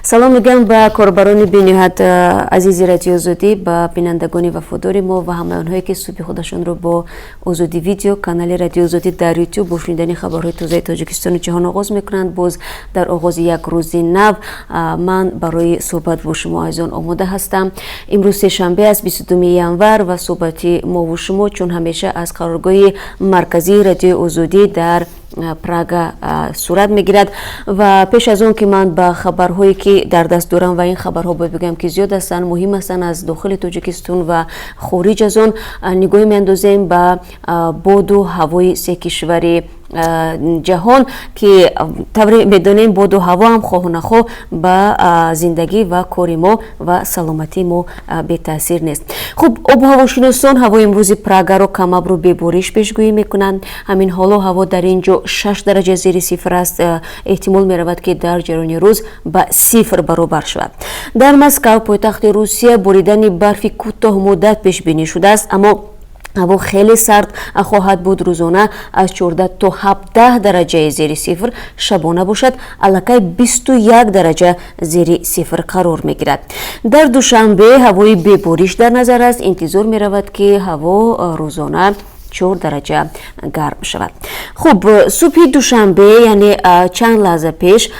Салом мегӯям ба корбарони бениҳоят азизи Радиои Озодӣ, ба бинандагони вафодори мо ва ҳамаи онҳое, ки субҳи худашонро бо Озодӣ Видео, канали Радиои Озодӣ дар Ютуб, бо шунидани хабарҳои тозаи Тоҷикистону ҷаҳон оғоз мекунанд. Боз дар оғози як рӯзи нав ман барои суҳбат бо шумо азизон омода ҳастам. Имрӯз сешанбе аст, 22 январ, ва суҳбати мову шумо чун ҳамеша аз қароргоҳи марказии Радиои Озодӣ дар Прага сурат мегирад. Ва пеш аз он ки ман ба хабарҳое, ки дар даст дорам, ва ин хабарҳо, бояд бигӯям, ки зиёд ҳастанд, муҳим ҳастанд, аз дохили Тоҷикистон ва хориҷ аз он, нигоҳе меандозем ба боду ҳавои се кишвари ҷаҳон, ки тавре медонем, боду ҳаво ҳам хоҳу нахоҳ ба зиндагӣ ва кори мо ва саломатии мо бетаъсир нест. Хуб, обуҳавошиносон ҳавои имрӯзи Прагаро камабру бебориш пешгӯӣ мекунанд. Ҳамин ҳоло ҳаво дар ин ҷо 6 дараҷа зери сифр аст. Эҳтимол меравад, ки дар ҷараёни рӯз ба сифр баробар шавад. Дар Москав, пойтахти Русия, боридани барфи кӯтоҳмуддат пешбинӣ шудааст, аммо ҳаво хеле сард хоҳад буд: рӯзона аз 14 то 17 дараҷаи зери сифр, шабона бошад, аллакай 21 дараҷа зери сифр қарор мегирад. Дар Душанбе ҳавои бебориш дар назар аст. Интизор меравад, ки ҳаво рӯзона 4 дараҷа гарм шавад. Хуб, субҳи душанбе, яъне чанд лаҳза пеш,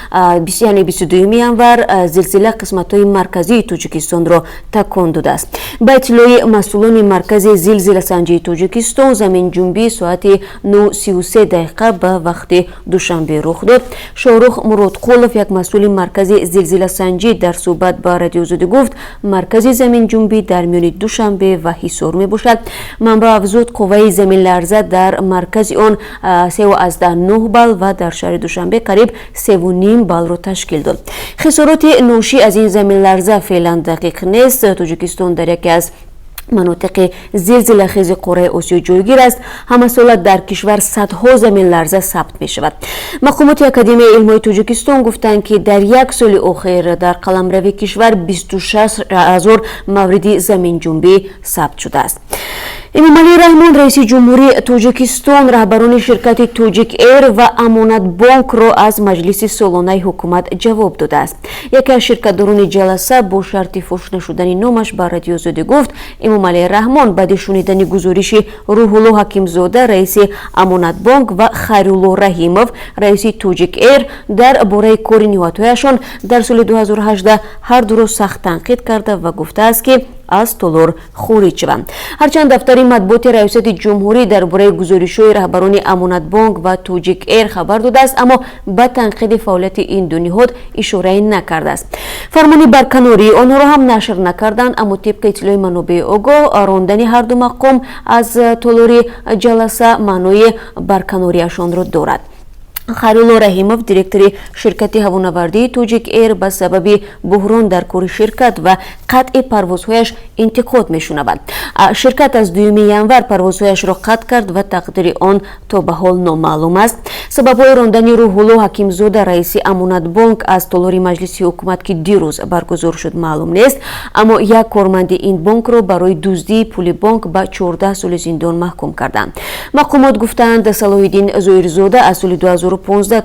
яъне 22 январ, зилзила қисматҳои марказии Тоҷикистонро такон додааст. Ба иттилои масъулони Маркази зилзиласанҷии Тоҷикистон, заминҷунбӣ соати 9:33 дақиқа ба вақти Душанбе рух дод. Шоҳрух Муродқулов, як масъули Маркази зилзиласанҷӣ, дар суҳбат ба Радиои Озодӣ гуфт, маркази заминҷунбӣ дар миёни Душанбе ва Ҳисор мебошад. Манбаъ афзуд, қувваи заминларза дар маркази он 3,9 балл ва дар шаҳри Душанбе қариб 3,5 баллро ташкил дод. Хисороти ношӣ аз ин заминларза феълан дақиқ нест. Тоҷикистон дар яке аз манотиқи зилзилахези қораи Осиё ҷойгир аст. Ҳамасола дар кишвар садҳо заминларза сабт мешавад. Мақомоти Академияи илмҳои Тоҷикистон гуфтанд, ки дар як соли охир дар қаламрави кишвар 26 ҳазор мавриди заминҷунбӣ сабт шудааст. Эмомалӣ Раҳмон, раиси ҷумҳури Тоҷикистон, раҳбарони ширкати Тоҷик Эйр ва Амонатбонкро аз маҷлиси солонаи ҳукумат ҷавоб додааст. Яке аз ширкатдорони ҷаласа бо шарти фош нашудани номаш ба Радиои Озодӣ гуфт, Эмомалӣ Раҳмон баъди шунидани гузориши Рӯҳулло Ҳакимзода, раиси Амонатбонк, ва Хайрулло Раҳимов, раиси Тоҷик Эйр, дар бораи кори ниҳодҳояшон дар соли 2018 ҳар дуро сахт танқид карда ва гуфтааст, ки аз толор хориҷ шаванд. Ҳарчанд дафтари матбуоти Раёсати ҷумҳурӣ дар бораи гузоришҳои раҳбарони Амонатбонк ва Тоҷик Эйр хабар додааст, аммо ба танқиди фаъолияти ин ду ниҳод ишорае накардааст. Фармони барканории онҳоро ҳам нашр накарданд. Аммо тибқи иттилои манобеи огоҳ, рондани ҳарду мақом аз толори ҷаласа маънои барканориашонро дорад. Хайрулло Раҳимов, директори ширкати ҳавонавардии Тоҷик Эйр, ба сабаби буҳрон дар кори ширкат ва қатъи парвозҳояш интиқод мешунавад. Ширкат аз 2 январ парвозҳояшро қатъ кард ва тақдири он то ба ҳол номаълум аст. Сабабҳои рондани Рӯҳулло Ҳакимзода, раиси Амонатбонк, аз толори маҷлиси ҳукумат, ки дирӯз баргузор шуд, маълум нест. Аммо як корманди ин бонкро барои дуздии пули бонк ба 14 соли зиндон маҳкум карданд. Мақомот гуфтаанд, Салоҳиддин Зоирзода аз соли 2015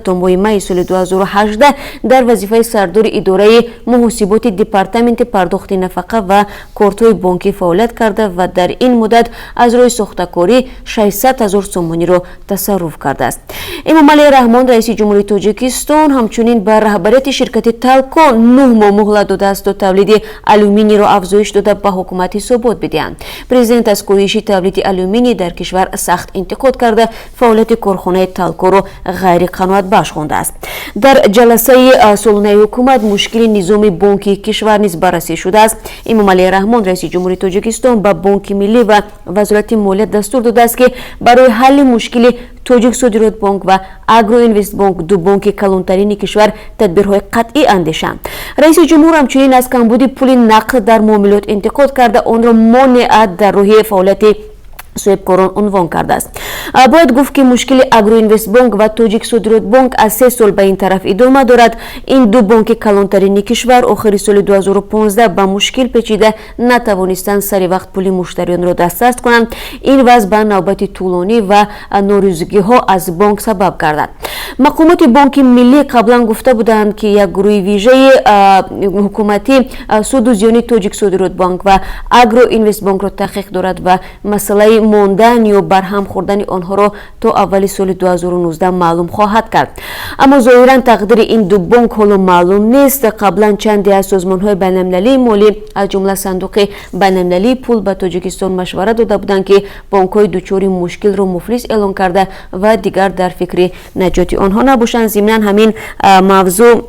то моҳи майи соли 2018 дар вазифаи сардори идораи муҳосиботи департаменти пардохти нафақа ва кортҳои бонкӣ фаъолият карда ва дар ин муддат аз роҳи сохтакорӣ 600 ҳазор сомониро тасарруф кардааст. Эмомалӣ Раҳмон, раиси ҷумҳурии Тоҷикистон, ҳамчунин ба раҳбарияти ширкати Талко 9 моҳ муҳлат додааст, то тавлиди алюминийро афзоиш дода, ба ҳукумат ҳисобот бидиҳанд. Президент аз коҳиши тавлиди алюминий дар кишвар сахт интиқод карда, фаъолияти корхонаи Талкоро ғайриқаноатбахш хондааст. Дар ҷаласаи солонаи ҳукумат мушкили низоми бонкии кишвар низ баррасӣ шудааст. Эмомалӣ Раҳмон, раиси ҷумҳурии Тоҷикистон, ба Бонки Миллӣ ва Вазорати молия дастур додааст, ки барои ҳалли мушкили Тоҷиксодиротбонк ва Агроинвестбонк, ду бонки калонтарини кишвар, тадбирҳои қатъӣ андешанд. Раиси ҷумҳур ҳамчунин аз камбуди пули нақд дар муомилот интиқод карда, онро монеа дар роҳи фаъолияти Соҳибкорон унвон кардааст. Бояд гуфт, ки мушкили Агроинвестбонк ва Тоҷиксодиротбонк аз 3 сол ба ин тараф идома дорад. Ин ду бонки калонтарини кишвар охири соли 2015 ба мушкил печида, натавонистанд сари вақт пули муштариёнро дастрас кунанд. Ин вазъ ба навбати тӯлонӣ ва норизогиҳо аз бонк сабаб гардад. Мақомоти Бонки Миллӣ қаблан гуфта буданд, ки як гурӯҳи вижаи ҳукуматӣ суду зиёни Тоҷиксодиротбонк ва Агроинвестбонкро таҳқиқ дорад ва масъалаи мондан ё барҳам хӯрдани онҳоро то аввали соли 2019 маълум хоҳад кард. Аммо зоҳиран тақдири ин ду бонк ҳоло маълум нест. Қаблан чанде аз созмонҳои байналмилалии молӣ, аз ҷумла Сандуқи байналмилалии пул, ба Тоҷикистон машварат дода буданд, ки бонкҳои дучори мушкилро муфлис эълон карда ва дигар дар фикри наҷоти онҳо набошанд. Зимнан, ҳамин мавзӯъ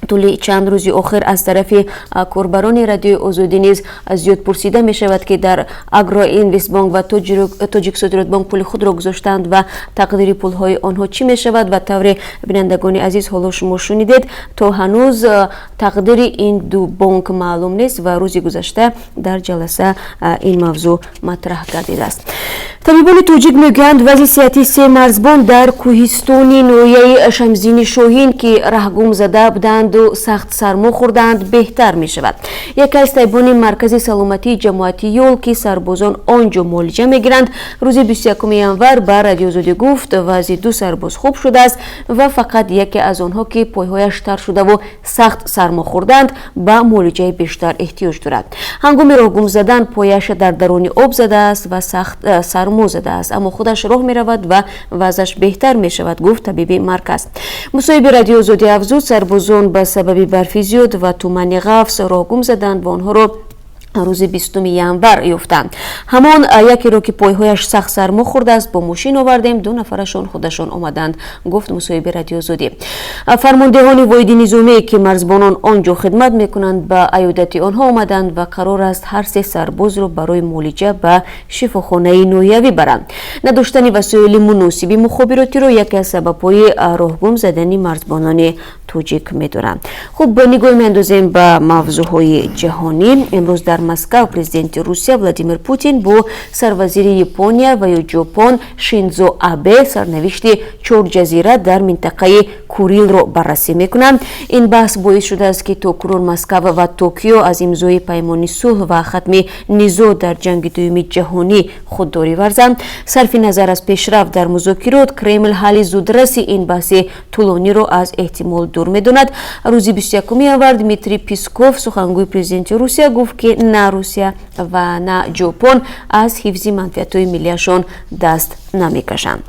тӯли чанд рӯзи охир аз тарафи корбарони Радиои Озодӣ низ зиёд пурсида мешавад, ки дар Агроинвестбонк ва Тоҷиксодиротбонк пули худро гузоштанд ва тақдири пулҳои онҳо чӣ мешавад. Ва тавре, бинандагони азиз, ҳоло шумо шунидед, то ҳанӯз тақдири ин ду бонк маълум нест ва рӯзи гузашта дар ҷаласа ин мавзӯъ матраҳ гардидааст. Табибони тоҷик мегӯянд, вазъи сиҳатии се марзбон дар кӯҳистони ноҳияи Шамсиддини Шоҳин, ки раҳгум зада буданду сахт сармо хӯрдаанд, беҳтар мешавад. Яке аз табибони маркази саломатии ҷамоати Ёл, ки сарбозон он ҷо муолиҷа мегиранд, рӯзи 21 январ ба Радиоозодӣ гуфт, вазъи ду сарбоз хуб шудааст ва фақат яке аз онҳо, ки пойҳояш тар шудаву сахт сармо хӯрдаанд, ба муолиҷаи бештар эҳтиёҷ дорад. Ҳангоми роҳгум задан пояш дар даруни об задааст ва сахт сармо задааст, аммо худаш роҳ меравад ва вазъаш беҳтар мешавад, гуфт табиби марказ. Мусоҳиби Радиоозодӣ афзуд, сарбозон ба сабаби барфи зиёд ва тумани ғафс роҳ гум заданд ва онҳоро рӯзи 20 январ ёфтанд. Ҳамон якеро, ки пойҳояш сахт сармо хӯрдааст, бо мошин овардем, ду нафарашон худашон омаданд, гуфт мусоҳиби Радиозодӣ. Фармондеҳони воҳиди низомие, ки марзбонон он ҷо хидмат мекунанд, ба аёдати онҳо омаданд ва қарор аст ҳар се сарбозро барои муолиҷа ба шифохонаи ноҳиявӣ баранд. Надоштани васоили муносиби мухобиротиро яке аз сабабҳои роҳгум задани марзбонони тоҷик медоранд. Хуб, нигоҳ меандозем ба мавзӯъҳои ҷаҳонӣ. Имрӯз дар Москав президенти Русия Владимир Путин бо сарвазири Япония ва ё Ҷопон Шинзо Абе сарнавишти чор ҷазира дар минтақаи Курилро баррасӣ мекунанд. Ин баҳс боис шудааст, ки то кунун Москав ва Токио аз имзои паймони сулҳ ва хатми низоъ дар Ҷанги Дуюми Ҷаҳонӣ худдорӣ варзанд. Сарфи назар аз пешрафт дар музокирот, Кремл ҳалли зудраси ин баҳси тӯлониро аз эҳтимол дур медонад. Рӯзи 21 январ Дмитрий Песков, сухангӯи президенти Русия, гуфт, ки на Русия ва на Ҷопон аз ҳифзи манфиатҳои миллиашон даст намекашанд.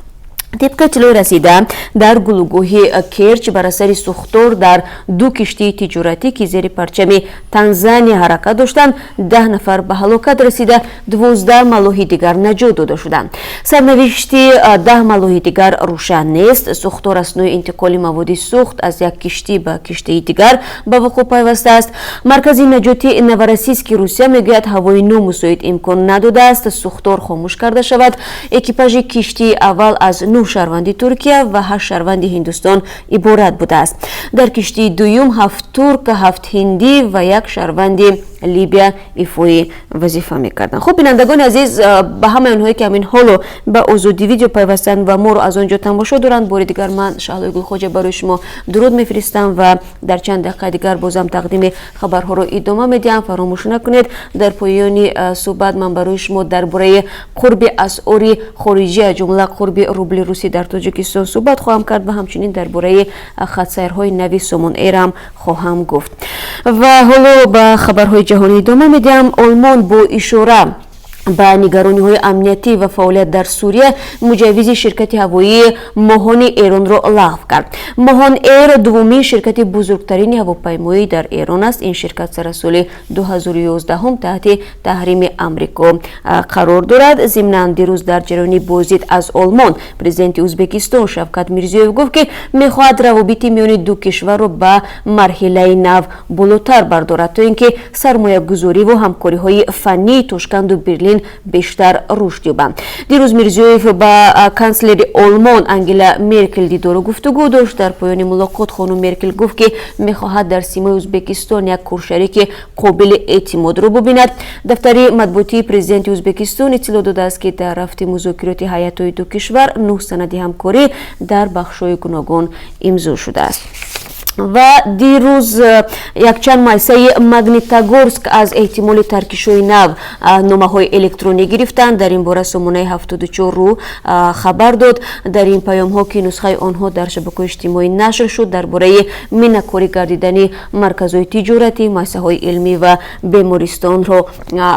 Тибқи иттилои расида, дар гулугоҳи Керч бар асари сӯхтор дар ду киштии тиҷоратӣ, ки зери парчами Танзания ҳаракат доштанд, 10 нафар ба ҳалокат расида, 12 маллоҳи дигар наҷот дода шуданд. Сарнавишти 10 маллоҳи дигар рӯшан нест. Сӯхтор аснои интиқоли маводи сӯхт аз як киштӣ ба киштии дигар ба вуқӯъ пайвастааст. Маркази наҷоти Новороссийски Русия мегӯяд, ҳавои номусоид имкон надодааст сӯхтор хомӯш карда шавад. Экипажи киштии аввал аз нӯҳ шаҳрванди Туркия ва ҳашт шаҳрванди Ҳиндустон иборат будааст. Дар киштии дуюм ҳафт турк, ҳафт ҳиндӣ ва як шаҳрванди Либия ифои вазифа мекарданд. Хуб, бинандагони азиз, ба ҳамаи онҳое, ки ҳамин ҳоло ба Озодӣ Видео пайвастанд ва моро аз он ҷо тамошо доранд, бори дигар ман, Шаҳлои Гулхоҷа, барои шумо дуруд мефиристам ва дар чанд дақиқаи дигар бозам тақдими хабарҳоро идома медиҳам. Фаромӯш накунед, дар поёни суҳбат ман барои шумо дар бораи қурби асъори хориҷӣ, аз ҷумла қурби рубли русӣ дар Тоҷикистон суҳбат хоҳам кард ва ҳамчунин дар бораи хатсайрҳои нави Сомон Эйр ҳам хоҳам гуфт. Ва ҳоло ба хабарҳои ҷаҳонӣ идома медиҳам. Олмон бо ишора ба нигарониҳои амниятӣ ва фаъолият дар Сурия муҷаввизи ширкати ҳавоии Моҳони Эронро лағв кард. Моҳон Эйр дуввумин ширкати бузургтарини ҳавопаймоӣ дар Эрон аст. Ин ширкат сара соли 2011 таҳти таҳрими Амрико қарор дорад. Зимнан, дирӯз дар ҷараёни боздид аз Олмон президенти Ӯзбекистон Шавкат Мирзиёев гуфт, ки мехоҳад равобити миёни ду кишварро ба марҳилаи нав болотар бардорад, то ин ки сармоягузорӣ ва ҳамкориҳои фаннии Тошканду Берлин. Ин бештар рушд ёбанд. Дирӯз Мирзиёев ба канслери Олмон Ангела Меркел дидору гуфтугӯ дошт. Дар поёни мулоқот хонум Меркел гуфт, ки мехоҳад дар симои Ӯзбекистон як коршарики қобили эътимодро бубинад. Дафтари матбуотии президенти Ӯзбекистон иттилоъ додааст, ки дар рафти музокироти ҳайатҳои ду кишвар нӯҳ санади ҳамкорӣ дар бахшҳои гуногун имзо шудааст. Ва дирӯз якчанд муассисаи Магнитогорск аз эҳтимоли таркишҳои нав номаҳои электронӣ гирифтанд. Дар ин бора сомонаи 74 ру хабар дод. Дар ин паёмҳо, ки нусхаи онҳо дар шабакаҳои иҷтимоӣ нашр шуд, дар бораи минакорӣ гардидани марказҳои тиҷоратӣ, муассисаҳои илмӣ ва бемористонро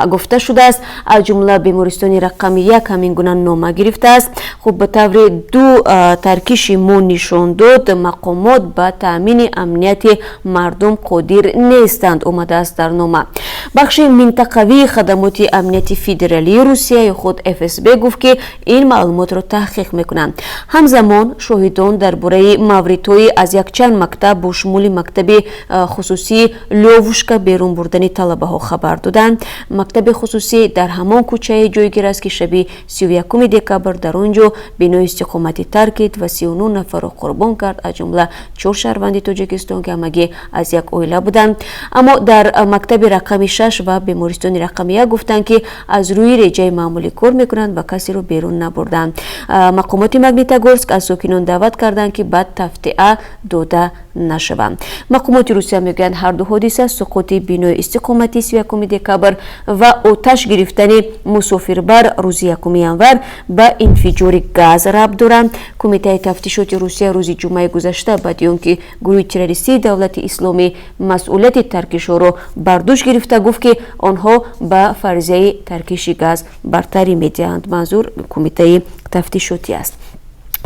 гуфта шудааст. Аз ҷумла бемористони рақами 1 ҳамин гуна нома гирифтааст. Хуб, ба таври ду таркиши мо нишон дод, мақомот ба таъмини амнияти мардум қодир нестанд, омадааст дар нома. Бахши минтақавии хадамоти амнияти федералии Русия ё худ ФСБ гуфт, ки ин маълумотро таҳқиқ мекунанд. Ҳамзамон шоҳидон дар бораи мавридҳои аз якчанд мактаб, бо шумули мактаби хусусии Лёвушка, берун бурдани талабаҳо хабар доданд. Мактаби хусусӣ дар ҳамон кӯчае ҷойгир аст, ки шаби 31 декабр дар он ҷо бинои истиқоматӣ таркид ва 39 нафарро қурбон кард, аз ҷумла чор шаҳрванди Тоҷикистон, ки ҳамагӣ аз як оила буданд. Аммо дар мактаби рақами 6 ва бемористони рақами 1 гуфтанд, ки аз рӯи реҷаи маъмулӣ кор мекунанд ва касеро берун набурданд. Мақомоти Магнитогорск аз сокинон даъват карданд, ки ба тавтиа дода нашаванд. Мақомоти Русия мегӯянд, ҳарду ҳодиса, суқути бинои истиқоматӣ 31 декабр ва оташ гирифтани мусофирбар рӯзи 1 январ, ба инфиҷори газ рабт доранд. Кумитаи тафтишоти Русия рӯзи ҷумъаи гузашта, баъди он ки гурӯҳи террористии Давлати Исломӣ масъулияти таркишҳоро бар дӯш гирифта, гуфт, ки онҳо ба фарзияи таркиши газ бартарӣ медиҳанд. Манзур кумитаи тафтишотӣ аст.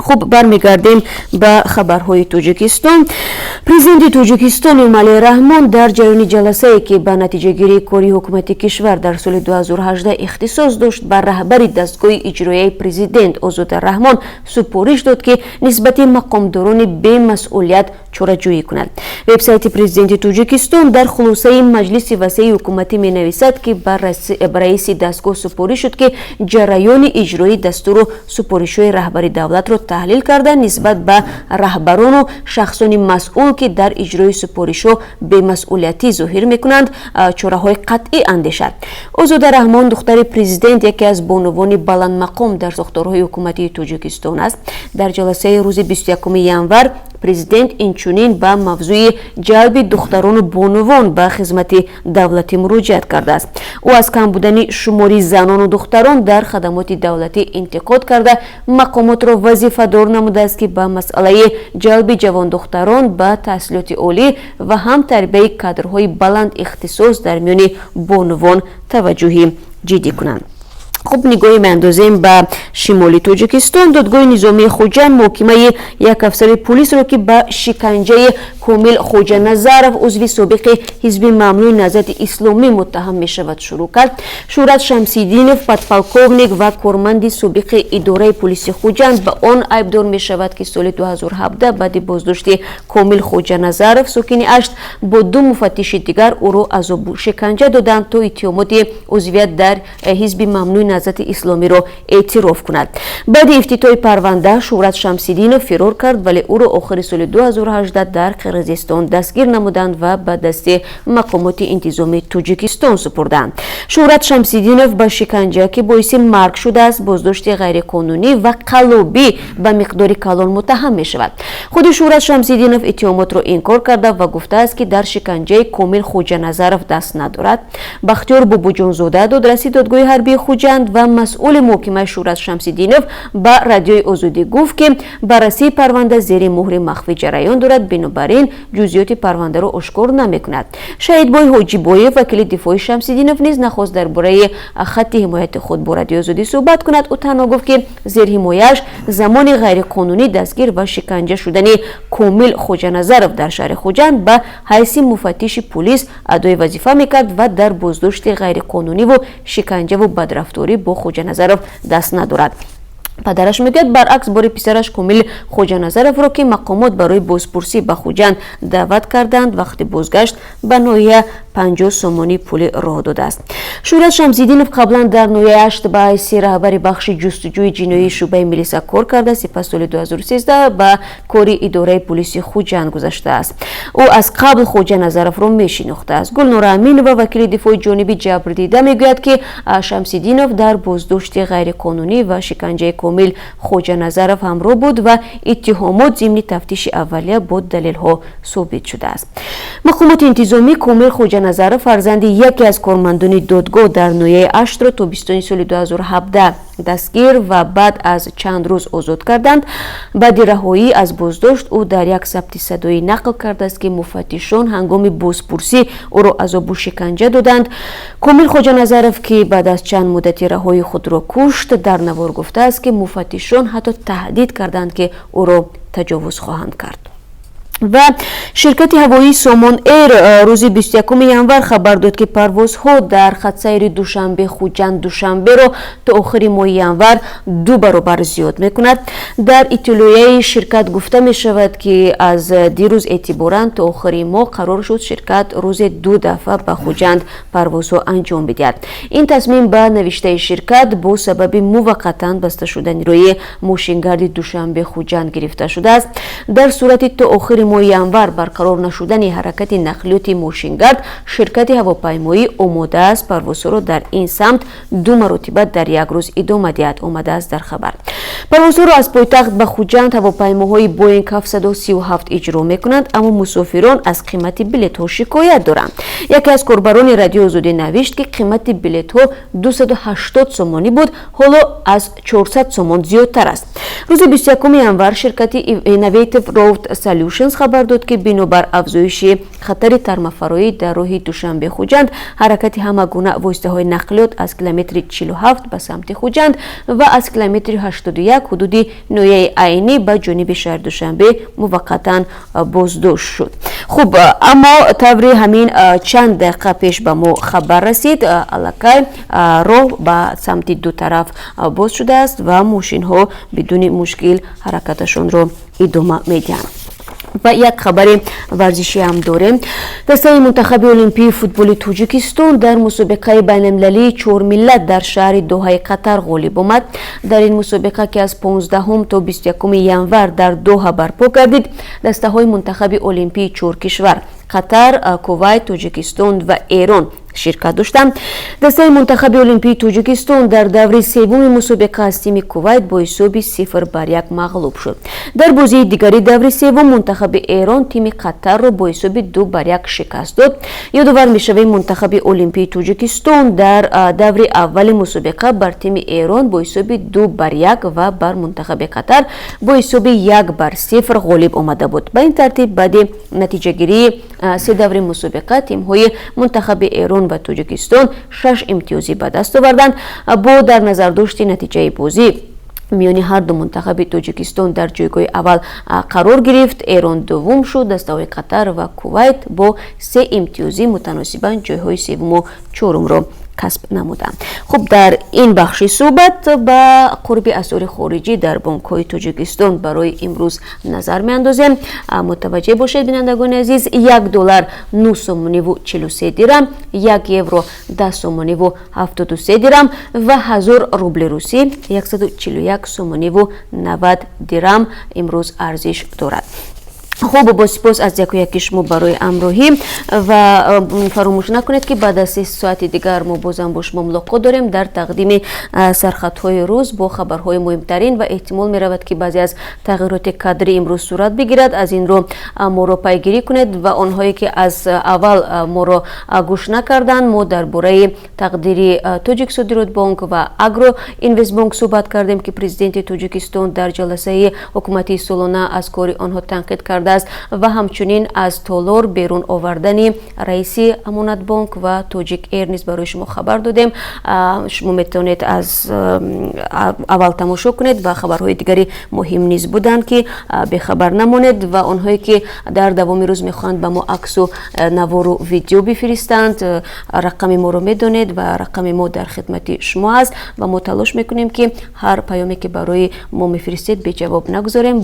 Хуб, бармегардем ба хабарҳои Тоҷикистон. Президенти Тоҷикистон Эмомалӣ Раҳмон дар ҷараёни ҷаласае, ки ба натиҷагирии кори ҳукумати кишвар дар соли 2018 ихтисос дошт, ба раҳбари дастгоҳи иҷроияи президент Озода Раҳмон супориш дод, ки нисбати мақомдорони бемасъулият чораҷӯӣ кунад. Вебсайти президенти Тоҷикистон дар хулосаи маҷлиси васеи ҳукуматӣ менависад, ки ба раиси дастгоҳ супориш шуд, ки ҷараёни иҷроии дастуру супоришҳои раҳбари давлатро таҳлил карда, нисбат ба раҳбарону шахсони масъул, ки дар иҷрои супоришҳо бемасъулиятӣ зоҳир мекунанд, чораҳои қатъӣ андешад. Озода Раҳмон, духтари президент, яке аз бонувони баландмақом дар сохторҳои ҳукуматии Тоҷикистон аст. Дар ҷаласаи рӯзи 21 январ президент инчунин ба мавзӯи ҷалби духтарону бонувон ба хизмати давлатӣ муроҷиат кардааст. Ӯ аз кам будани шумори занону духтарон дар хадамоти давлатӣ интиқод карда, мақомотро вазифадор намудааст, ки ба масъалаи ҷалби ҷавондухтарон ба таҳсилоти олӣ ва ҳам тарбияи кадрҳои баланд ихтисос дар миёни бонувон таваҷҷӯҳи ҷиддӣ кунанд. Хуб, нигоҳе меандозем ба шимоли Тоҷикистон. Додгоҳи низомии Хуҷанд муҳокимаи як афсари пулисро, ки ба шиканҷаи Комил Хоҷаназаров, узви собиқи ҳизби мамнӯи Наҳзати Исломӣ, муттаҳам мешавад, шурӯъ кард. Шӯҳрат Шамсиддинов, подполковник ва корманди собиқи идораи пулиси Хуҷанд, ба он айбдор мешавад, ки соли 2017 баъди боздошти Комил Хоҷаназаров, сокини Ашт, бо ду муфаттиши дигар ӯро азобу шиканҷа доданд, то иттиҳомоти узвият дар ҳизби мамнӯи Наҳзати Исломиро эътироф кунад. Баъди ифтитоҳи парванда Шӯҳрат Шамсиддинов фирор кард, вале ӯро охири соли 2018 дар Қирғизистон дастгир намуданд ва ба дасти мақомоти интизомии Тоҷикистон супурданд. Шӯҳрат Шамсиддинов ба шиканҷа, ки боиси марг шудааст, боздошти ғайриқонунӣ ва қаллобӣ ба миқдори калон муттаҳам мешавад. Худи Шӯҳрат Шамсиддинов иттиҳомотро инкор карда ва гуфтааст, ки дар шиканҷаи Комил Хоҷаназаров даст надорад. Бахтиёр Бобоҷонзода, додраси додгоҳи ҳарбии Хуҷанд ва масъули муҳокимаи Шӯҳрат Шамсиддинов, ба Радиои Озодӣ гуфт, ки баррасии парванда зери муҳри махфӣ ҷараён дорад, бинобар ин ҷузъиёти парвандаро ошкор намекунад. Шаҳидбой Ҳоҷибоев, вакили дифои Шамсиддинов, низ нахост дар бораи хатти ҳимояти худ бо Радиои Озодӣ суҳбат кунад. Ӯ танҳо гуфт, ки зерҳимояаш замони ғайриқонунӣ дастгир ва шиканҷа шудани Комил Хоҷаназаров дар шаҳри Хуҷанд ба ҳайси муфаттиши пулис адои вазифа мекард ва дар боздошти ғайриқонуниву шиканҷаву бадрафторӣ бо Хоҷаназаров даст надорад. Падараш мегӯяд, баръакс, бори писараш Комил Хоҷаназаровро, ки мақомот барои бозпурсӣ ба Хуҷанд даъват карданд, вақти бозгашт ба ноҳия 50 сомонӣ пули роҳ додааст. Шӯҳрат Шамсиддинов қаблан дар ноҳияи Ашт ба ҳайси раҳбари бахши ҷустуҷӯи ҷиноии шӯъбаи милиса кор карда, сипас соли 2013 ба кори идораи пулиси Хуҷанд гузаштааст. Ӯ аз қабл Хоҷаназаровро мешинохтааст. Гулнора Аминова, вакили дифои ҷониби ҷабрдида, мегӯяд, ки Шамсиддинов дар боздошти ғайриқонунӣ ва шиканҷаи Комил Хоҷаназаров ҳамроҳ буд ва иттиҳомот зимни тафтиши аввалия бо далелҳо собит шудааст. Мақомоти интизомӣ Комил Хоҷаназаров, фарзанди яке аз кормандони додгоҳ дар ноҳияи Аштро, тобистони соли 2017 дастгир ва баъд аз чанд рӯз озод карданд. Баъди раҳоӣ аз боздошт ӯ дар як сабти садоӣ нақл кардааст, ки муфаттишон ҳангоми бозпурсӣ ӯро азобу шиканҷа доданд. Комил Хоҷаназаров, ки баъд аз чанд муддати раҳоӣ худро кушт, дар навор гуфтааст, ки муфаттишон ҳатто таҳдид карданд, ки ӯро таҷовуз хоҳанд кард. Ва ширкати ҳавоии Сомон Эйр рӯзи 21 январ хабар дод, ки парвозҳо дар хатсайри Душанбе, Хуҷанд, Душанберо то охири моҳи январ ду баробар зиёд мекунад. Дар иттилоияи ширкат гуфта мешавад, ки аз дирӯз эътиборан то охири моҳ қарор шуд ширкат рӯзе ду дафъа ба Хуҷанд парвозҳо анҷом бидиҳад. Ин тасмим, ба навиштаи ширкат, бо сабаби муваққатан баста шудани роҳи мошингарди Душанбе, Хуҷанд гирифта шудааст. Дар сурати то охири моҳи январ барқарор нашудани ҳаракати нақлиёти мошингард, ширкати ҳавопаймоӣ омода аст парвозҳоро дар ин самт ду маротиба дар як рӯз идома диҳад, омадааст дар хабар. Парвозҳоро аз пойтахт ба Хуҷанд ҳавопаймоҳои Боинг 737 иҷро мекунанд, аммо мусофирон аз қимати билетҳо шикоят доранд. Яке аз корбарони Радиои Озодӣ навишт, ки қимати билетҳо 280 сомонӣ буд, ҳоло аз 400 сомон зиёдтар аст. Рӯзи 21 январ ширкати Innovative Road Solutions хабар дод, ки бинобар афзоиши хатари тармафароӣ дар роҳи Душанбе, Хуҷанд ҳаракати ҳама гуна воситаҳои нақлиёт аз километри 47 ба самти Хуҷанд ва аз километри 81 ҳудуди ноҳияи Айнӣ ба ҷониби шаҳри Душанбе муваққатан боздошт шуд. Хуб, аммо таври ҳамин чанд дақиқа пеш ба мо хабар расид, аллакай роҳ ба самти ду тараф боз шудааст ва мошинҳо бидуни мушкил ҳаракаташонро идома медиҳанд. Ва як хабари варзишӣ ҳам дорем. Дастаи мунтахаби олимпии футболи Тоҷикистон дар мусобиқаи байналмилалии чормиллат дар шаҳри Доҳаи Қатар ғолиб омад. Дар ин мусобиқа, ки аз 15 то 21 январ дар Доҳа барпо гардид, дастаҳои мунтахаби олимпии чор кишвар: Қатар, Кувайт, Тоҷикистон ва Эрон ширкат доштанд. Дастаи мунтахаби олимпии Тоҷикистон дар даври севуми мусобиқа аз тими Кувайт бо ҳисоби 0-1 мағлуб шуд. Дар бозии дигари даври севум мунтахаби Эрон тими Қатарро бо ҳисоби 2-1 шикаст дод. Ёдовар мешавем, мунтахаби олимпии Тоҷикистон дар даври аввали мусобиқа бар тими Эрон бо ҳисоби 2-1 ва бар мунтахаби Қатар бо ҳисоби 1-0 ғолиб омада буд. Ба ин тартиб, баъди натиҷагирии се даври мусобиқа тимҳои мунтахаби Эрон ва Тоҷикистон шаш имтиёзӣ ба даст оварданд. Бо дар назардошти натиҷаи бозӣ миёни ҳарду, мунтахаби Тоҷикистон дар ҷойгоҳи аввал қарор гирифт, Эрон дуввум шуд. Дастаҳои Қатар ва Кувайт бо се имтиёзӣ мутаносибан ҷойҳои севуму чорумро касб намуданд. Хуб, дар ин бахши суҳбат ба қурби асъори хориҷӣ дар бонкҳои Тоҷикистон барои имрӯз назар меандозем. Мутаваҷҷеҳ бошед, бинандагони азиз: 1 доллар 9 сомониву 43 дирам, 1 евро 10 сомониву 73 дирам ва 1000 рубли русӣ 141 сомониву 90 дирам имрӯз арзиш дорад. Хуб, бо сипос аз яку яки шумо барои ҳамроҳӣ ва фаромӯш накунед, ки баъд аз 3 соати дигар мо бозам бо шумо мулоқот дорем дар тақдими сархатҳои рӯз бо хабарҳои муҳимтарин. Ва эҳтимол меравад, ки баъзе аз тағйироти кадрӣ имрӯз сурат бигирад. Аз ин рӯ моро пайгирӣ кунед. Ва онҳое, ки аз аввал моро гӯш накарданд, мо дар бораи тақдири Тоҷиксодиротбонк ва Агро Инвестбонк суҳбат кардем, ки президенти Тоҷикистон дар ҷаласаи ҳукуматии солона аз кори онҳо танқид карда. кардааст ва ҳамчунин аз толор берун овардани раиси Амонатбонк ва Тоҷик Эйр низ барои шумо хабар додем. Шумо метавонед аз аввал тамошо кунед ва хабарҳои дигари муҳим низ буданд, ки бехабар намонед. Ва онҳое, ки дар давоми рӯз мехоҳанд ба мо аксу навору видео бифиристанд, рақами моро медонед ва рақами мо дар хидмати шумо аст ва мо талош мекунем, ки ҳар паёме, ки барои мо мефиристед, беҷавоб нагузорем.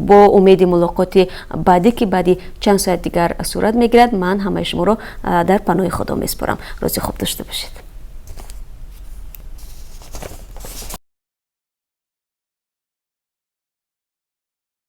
Бо умеди мулоқоти баъдӣ, ки баъди чанд соат дигар сурат мегирад, ман ҳамаи шуморо дар паноҳи Худо месупорам. Рӯзи хуб дошта бошед.